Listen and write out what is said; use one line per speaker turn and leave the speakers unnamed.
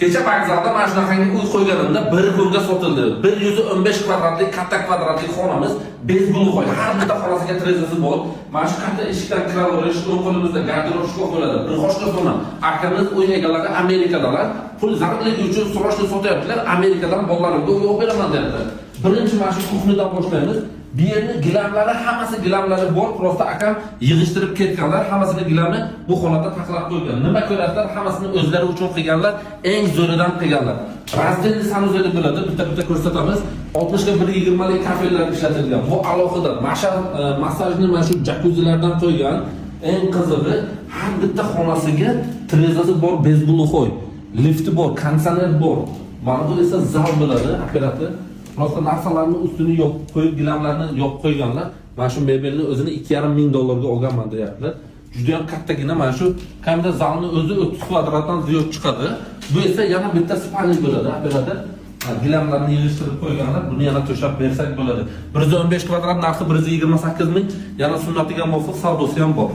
Kecha vokzalda mana shunaqangi uy qo'yganimda bir kunga sotildi. 115 kvadratlik, katta kvadratli xonamiz, без глухой. Har bitta xonasiga derazasi bor. Mana shu katta eshikdan kiraverish, o'ng qo'limizda garderob, shkaf bo'ladi. Bir xoshga xona. Akamiz, uy egalari Amerikadalar. Pul zarurligi uchun срочно sotyaptilar. Amerikadan bolalarimga uy olib beraman deyaptilar. Birinchi mana shu кухня dan boshlaymiz. Bu yerni gilamlari, hammasi gilamlari bor. Просто akam yig'ishtirib ketganlar, hammasini gilamni bu holatda taxlab qo'ygan. Nima ko'rasizlar, hammasini o'zlari uchun qilganlar, eng zo'ridan qilganlar. Раздельный санузел i bo'ladi, bitta-bitta ko'rsatamiz. 60 ga 120 lik kafellar ishlatilgan. Bu alohida massajni mana shu jakuzilardan qo'ygan. Eng qizig'i, har bitta xonasiga derazasi bor, без глухой. Lifti bor, konditsioner bor. Mana bu esa zal bo'ladi, operator. Просто narsalarni ustini yopib qo'yib, gilamlarni yopib qo'yganlar. Mana shu mebelni o'zini 2,5 ming dollarga olganman deyaptilar. Juda ham kattagina, mana shu kamida zalni o'zi 30 kvadratdan ziyod chiqadi. Bu esa yana bitta спальня bo'ladi, operator. Ha, gilamlarni yig'ishtirib qo'yganlar, buni yana to'shab bersak bo'ladi. 115 kvadrat, narxi 128 ming, yana sunnatiga muvofiq savdosi ham bor.